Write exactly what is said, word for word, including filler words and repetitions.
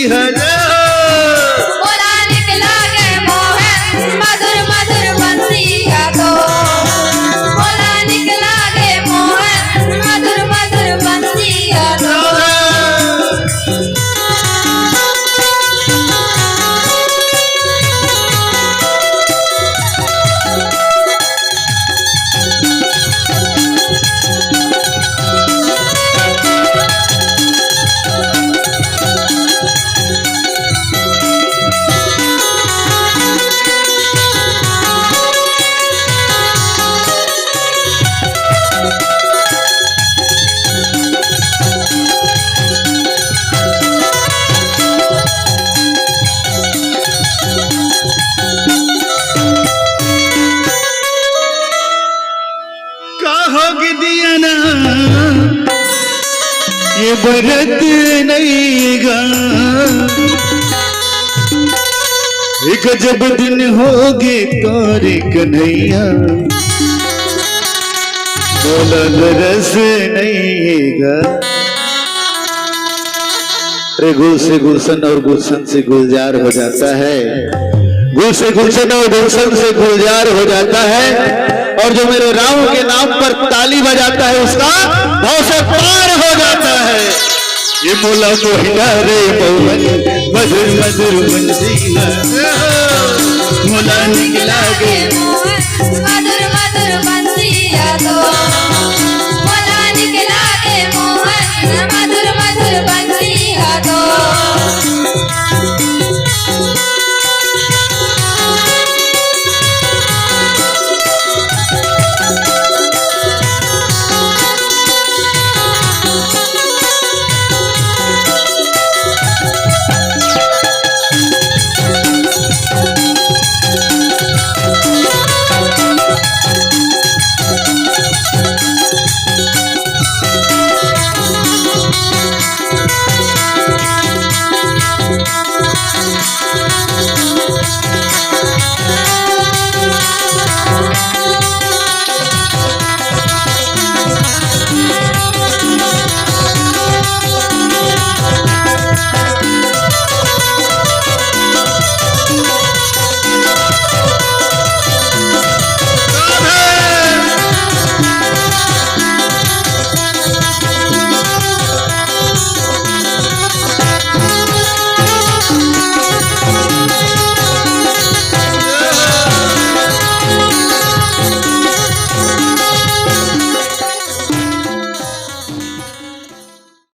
मोला निक लागे मोहन, मधुर मधुर बंसी का तो। मोला निक लागे मोहन, मधुर मधुर बंसी का तो। का होगे दिया ना, ये बरत नइगा। ये गजब दिन होगे तोरे कन्हैया, मोला दरस नइगा। अरे गुल से गुलशन और गुलशन से गुलजार हो जाता है, गुल से गुलशन और गुलशन से गुलजार हो जाता है, और जो मेरे राम के नाम पर ताली बजाता है उसका भव से पार हो जाता है। ये मोला मोहिना रे मोहन, मधुर मधुर बंसी ना, मोला निक लागे। मधुर मधुर बंसी का तो।